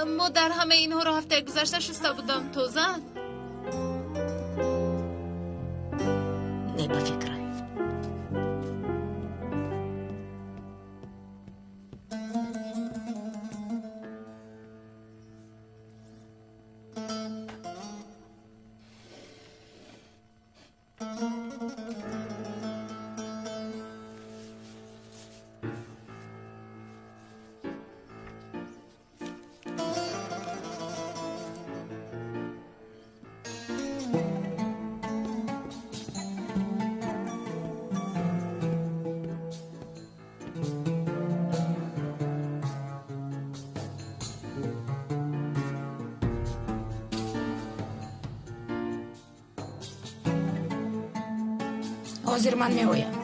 Модар, ҳамаи инҳоро ҳафтаи гузашта шуста будам. Тозаанд. Не, ба фикрай. Ҳозир ман меоям.